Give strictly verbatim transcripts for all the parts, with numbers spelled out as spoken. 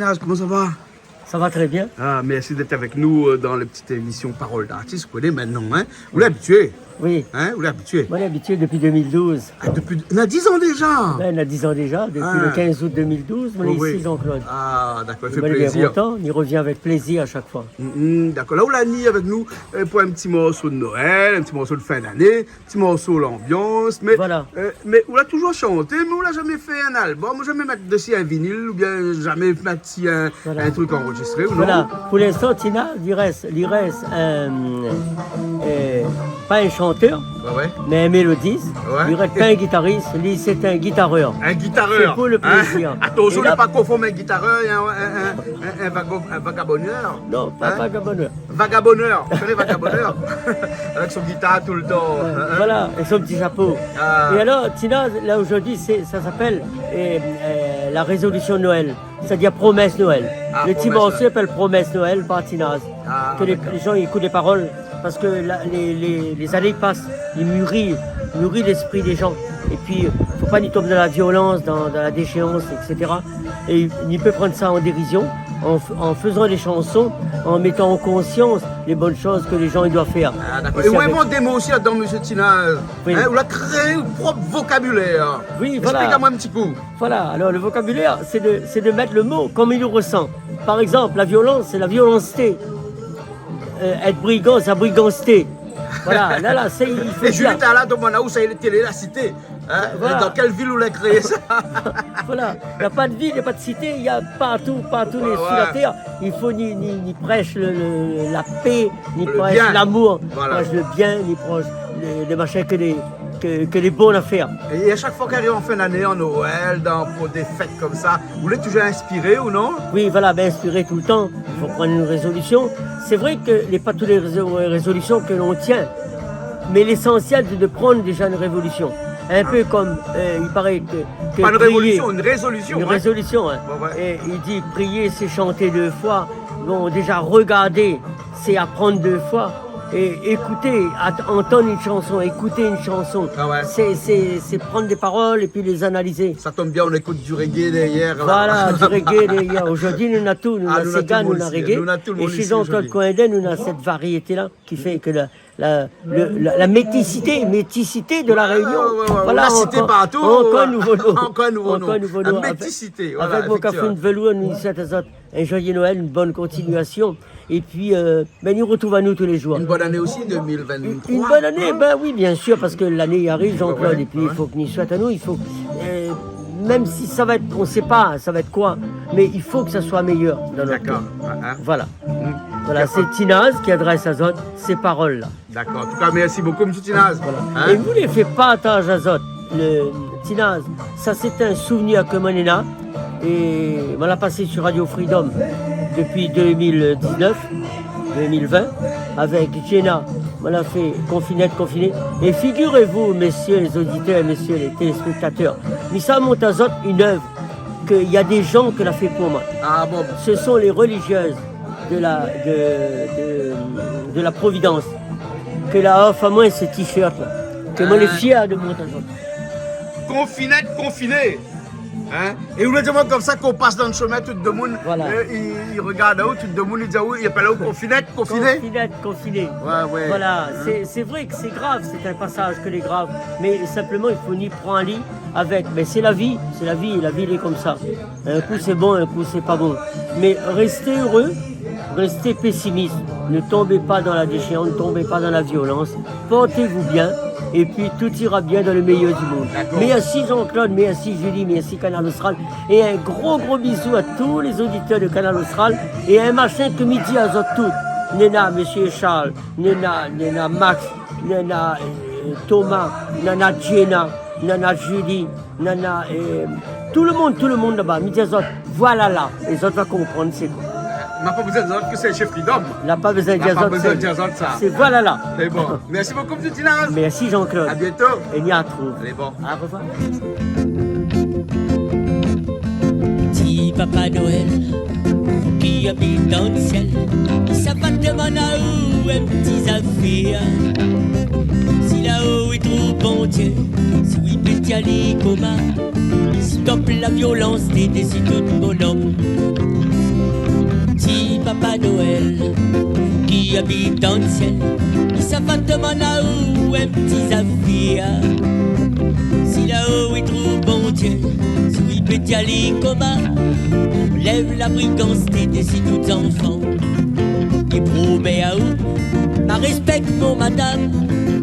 Tinaz, koman sa va ? Sa va trè bien. Ah, mèrsi d'èt avèk nou, euh, dan la ti émisyon Parole d'artiste, ou koné mintnan, hein ? Ou lé abitié ? Oui. Hein ? Ou lé abitié ? Moin lé abitié dopi deux mille douze. Ah, dopi, na dizan déza ? Ben, na dizan déza, dopi le quinze août deux mille douze, moin lé isi, Jean-Claude. Ah, dakor, i fé plézir. Moin lé bien kontan, i revien avèk plézir a shak foi. Mm, mm, dakor. La, ou la ni avèk nou, euh, pou in ti morso de Noël, in ti morso de fin d'ané, ti morso lanbians, mé, euh, mé ou la touzour shanté, mé ou la zamé fé in album, ou zamé mèt dési in vinil, oubien zamé mèt si in, in trik anrozistré, ou non ? Voilà. Pou linstan, Tinaz, li rès, li rès in, euh, pa in shantèr, mé in mélodis. Ouais. Li rès pa in gitaris, li, sé in gitarèr. In gitarèr, hein ? Sé pou le plézir. Atansion, la, fo pa konfonn in gitarèr é in, in, in, in, in vago-, in vagabonèr. Non, pa vagabonèr. Vagabonèr, ou koné vagabonèr ? Avèk son gitar toultan, hein ? Voilà, é son ti shapo. Ah. É alor, Tinaz, la, zordi, sé, sa i apèl, euh, euh, la rézolision Noël, sétadir promès Noël. Ah, promès Noël. Le ti morso i apèl Promès Noël par Tinaz. Ah, dakor. Ke lé, lé zan i ékout lé parol, parske la, lé, lé, lé zané i pas, i muri, i muri léspri dé zan. É pi, euh, fo pa ni tonm dan la violans, dan, dan la déshéans, et cetera. É i pé prann sa an dérizion, an f-, an fézan dé shanson, an métan an konsians lé bone shoz ke lé zan i doi fèr. Ah, dakor. É si ou invant dé mo osi ladan, mésyé Tinaz. Oui. Hein, ou la kréé out prop vokabilèr. Oui, voilà. Ésplik amoin in ti kou. Voilà, alor le vokabilèr, sé de, sé de mèt le mo kom i le resan. Par égzanp, la violans, sé la violansté. Euh, èt brigan, sé la brigansté. Voilà, la, la, sé, i fo dir. É Julie, talèr, domann aou sa i lé, télé la sité. Hein ? Voilà. Dan kèl vil ou la kréé sa ? Voilà. Na pa de vil, na pa de sité, na partou, partou lé, su la tèr. I fo ni, ni, ni prèsh le, le, la pé, ni prèsh lamour, prèsh le bien, ni prèsh le, le mashin ke lé, ke, ke lé bon afèr. É a shak foi k'i ariv an fin d'ané, an Noël, dan, pou dé fèt konmsa, ou lé touzour inspiré ou non ? Oui, voilà, ben, inspiré toultan. I fo prann in rézolision. Sé vré ke lé, pa tout lé rézo-, rézolision ke l'on tien. Mé lésansièl, sé de prann déza in rézolision. In pé kom, euh, i paré ke, ke prié. Pa in révolision, in rézolision, hein. In rézolision, hein. Ouais, ouais. É i di, prié, sé shanté dé foi. Bon, déza, regardé, sé aprann dé foi. É ékouté, at-, antann in shanson, ékouté in shanson. Ah ouais. Sé, sé, sé prann dé parol épi lé analizé. Sa i tonm bien, ou ékout du reggae dèrièr, la. Voilà, du reggae dèrièr. Zordi, nou na tout, nou na séga, nou na reggae. Ah, nou na tout le moun isi. Nou na tout le moun isi zordi. É shé Jean-Claude Coindin, nou na sèt variété-la ki fé ke la, la, le, la, la métisité, métisité de La Rényon. Ouais, ouais, ouais, ouais. Voilà, ou la sité partou, ankor, ankor in nouvo non. Ankor in nouvo non. Ankor in nouvo non. La métisité, voilà, éfèktivman. Avèk, avèk Mon Kafrine Velour, nou souèt azot in joyeux Noël, in bone kontinuasion. Épi, euh, ben, nou artrouv anou tou lé zour. In bone ané osi, deux mille vingt-trois, hein ? In, in bone ané, ben oui, biensir, parske l'ané i ariv, Jean-Claude, épi i fo ke nou souèt anou, i fo, euh, mèm si sa va èt, on sait pas, sa va èt koi, mé i fo ke sa soi méyèr dan nout kèr. Dakor. Ah, ah. Voilà. Mm. Voilà, sé Tinaz ki adrès azot sé parol-la. Dakor. An tou ka, mèrsi bokou, mésyé Tinaz. Voilà. Hein ? É nou lé fé partaz azot le Tinaz. Sa, sé in souvnir ke moin néna. É moin la pasé su Radio Freedom dopi deux mille dix-neuf, deux mille vingt, avèk Jenna. Moin la fé Konfinèt, konfiné. É figurez-vous, mésyé lé oditèr, mésyé lé téléspèktatèr, mi sa mont azot in èv ke na dé zan ke la fé pou moin. Ah bon ? Ce sont les religieuses de la, de, de, de la Providence, ke la ofèr amoin se t-shirt-la, ke moin lé fièr de mont azot. Konfinèt, konfiné. Hein ? É ou lé di amoin konmsa, kan ou pas dan le shomin, tout demoun, euh, i, i regard aou, tout demoun i di aou, i apèl aou Konfinèt, konfiné. Konfinèt, konfiné. Ouais, ouais. Voilà, sé, sé vré ke sé grav, sé in pasaz ke lé grav, mé sinpleman, i fo ni pran ali avèk. Mé sé la vi, sé la vi, la vi lé konmsa. In kou sé bon, in kou sé pa bon. Mé restez heureux, restez pessimistes. Ne tombez pas dans la déchéance, ne tombez pas dans la violence. Portez-vous bien, et puis tout ira bien dans le meilleur du monde. Dakor. Mèrsi Jean-Claude, mèrsi Julie, mèrsi Kanal Austral. É in gro, gro bizou a tout lé oditèr de Kanal Austral. É in mashin ke mi di azot tout. Néna mésyé Charles, néna, néna Max, néna, euh, Thomas, néna Jenna, néna Julie, néna, euh, tout le moun, tout le moun laba. Mi di azot, voilà la. É zot va konprann sé koi. Ma pa bezoin di azot ke sé shé Freedom. La pa bezoin di azot sa. Sé voilà la. Sé bon. Mèrsi bokou, mésyé Tinaz. Mèrsi Jean-Claude. À bientôt. É ni artrouv. Sé bon. Au revoir. Ti Papa Noël, ou ki abit dan le sièl, sa va demann aou in ti zafèr. Si laô i trouv Bondié, si oui, pé di ali koman, stop la violans, dési tout bonom. Ti Papa Noèl, ou ki abit dan sièl, mi sa fat demann aou in ti zafèr. Si laô i trouv Bondié, si ou i pé tir ali koma, lèv la brigansté dési tout zanfan. Mi promé aou, ma réspèk mon madam,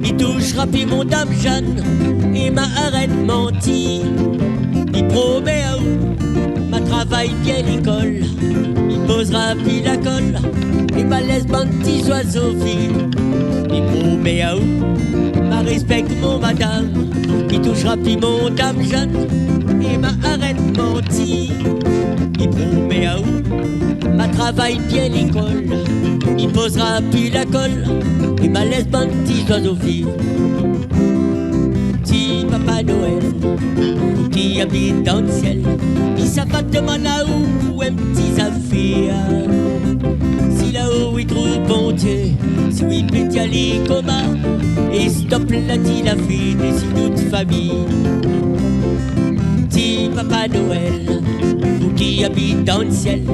mi toushra pi mon dam Jeanne, é ma arèt manti. Mi promé aou, ma travay bien lékol, mi pozra pi la kol, é ma lès bann ti zoizo viv. Mi promé aou, ma réspèk mon madam, mi toushra pi mon dam Jeanne, é ma arèt manti. Mi promé aou, ma travay bien lékol, mi pozra pi la kol, é ma lès bann ti zoizo viv. Ti Papa Noèl, ou ki abit dan sièl, mi sa fat demann aou in ti zafèr. Si laô i trouv Bondié, si ou i pé tir ali koma, é stop la ti lafèt dési tout famiy. Ti Papa Noèl, ou ki abit dan sièl,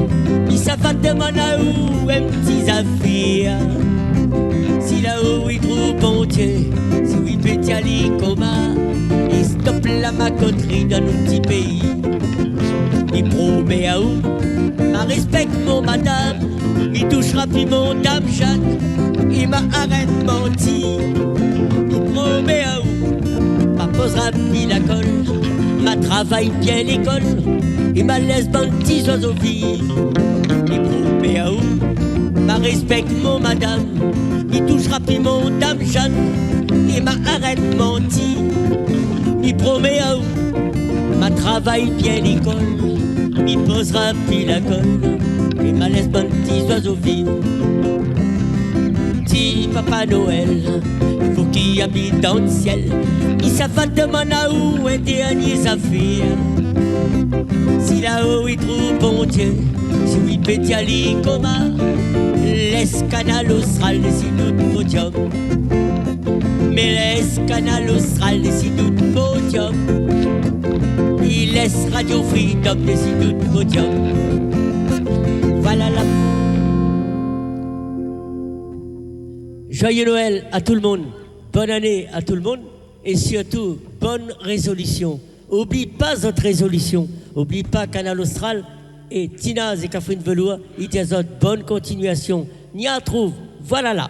mi sa fat demann aou in ti zafèr. Si laô i trouv Bondié, si ou i pé tir ali koma, é stop la makotri dan nout ti péi. Mi promé aou, ma réspèk mon madam, mi toushra pi mon dam Jeanne, é ma arèt manti. Mi promé aou, ma pozra pi la kol, ma travay bien lékol, é ma lès bann ti zoizo viv. Mi promé aou, ma réspèk mon madam, mi toushra pi mon dam Jeanne, é ma arèt manti. Mi promé aou, ma travay bien lékol, mi pozra pi la kol, é ma lès bann ti zoizo viv. Ti Papa Noèl, ou ki abit dan sièl, mi sa fat demann aou in dernié zafèr. Si laô i trouv Bondié, si ou i pé tir ali koma, lès Kanal Austral dési nout podiom. Mé lès Kanal Austral dési nout podiom. É lès Radio Freedom dési nout podiom. Voilà la. Joyeux Noël à tout le monde. Bonne année à tout le monde. Et surtout, bonne résolution. Oubli pa zot rézolision. Oubli pa Kanal Austral é Tinaz é Kafrine Velour, i di azot bonne continuation. Ni artrouv, voilà la.